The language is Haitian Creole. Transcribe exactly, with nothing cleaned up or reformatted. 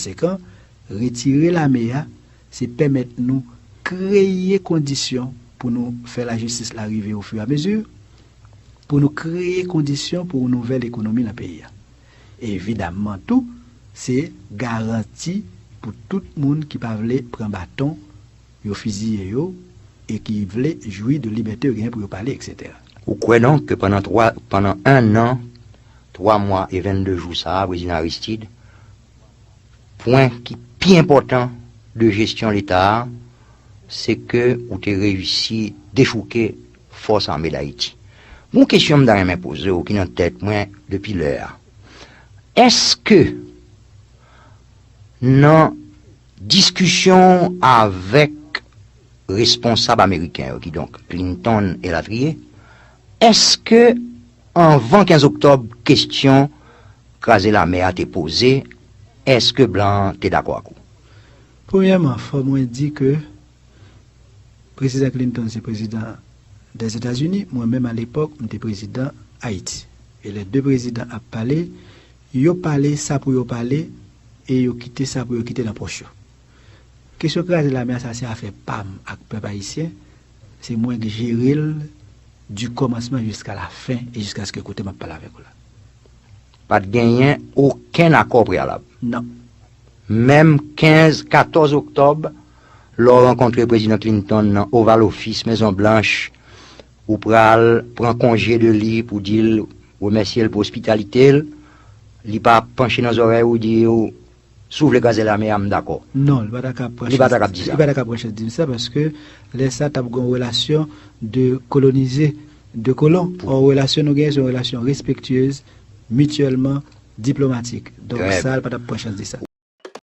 konsekan, retire lame a, se pèmèt nou kreye kondisyon pou nou fè lajistis la rive ofiramezu, pou nou kreye kondisyon pou yon nouvèl ekonomi nan peyi a. Evidamman tou, se garanti pou tout moun ki pa vle pran baton, yo fiziye yo, e ki vle jwi de libète yo genyen pou yo pale, etsetera. Ou kwè donk ke pandan twa, pandan en an, twa mwa e vennde jou sa a, Prezidan Aristide, pwen ki pi enpòtan de jesyon Leta a, se ke ou te reyisi dechouke Fòs Ame Dayiti. Gon kesyon m ta renmen poze w ki nan tèt mwen depi lè a. Èske nan diskisyon avèk responsab ameriken yo, kidonk Clinton elatriye, èske anvan kenz oktòb, kesyon kraze lame a te poze, èske blan an te dakò ak ou? Premyèman, fò mwen di ke Prezidan Clinton se prezidan Dèzetazini, mwen menm alepòk, m te prezidan Ayiti. E lè de prezidan ap pale, yo pale sa pou yo pale, e yo kite sa pou yo kite nan pòch yo. Kesyon kraze lame a, sa se afè pa m ak pèp ayisyen, se mwen k jere l du kòmansman jiska la fen e jiskaske kote m ap pale avèk ou la. Pa t genyen okenn akò preyalab. Non. Menm kenz, katòz oktòb, lè w rankontre Prezidan Clinton nan Oval Office, Mezon Blanch, ou pral pran konje de li pou di l, remèsye l pou ospitalite l, li pa panche nan zòrèy ou di w, "Si w vle kraze lame a, m dakò." Non, li pa ta ka pran chans. Li pa ta ka di sa. Li pa ta ka pran chans di m sa, paske lè sa t ap gen yon relasyon de kolonize, de kolon. Yon relasyon nou genyen, se yon relasyon respektyez, mityèlman diplomatik. Donk, sa, li pa t ap pran chans di sa.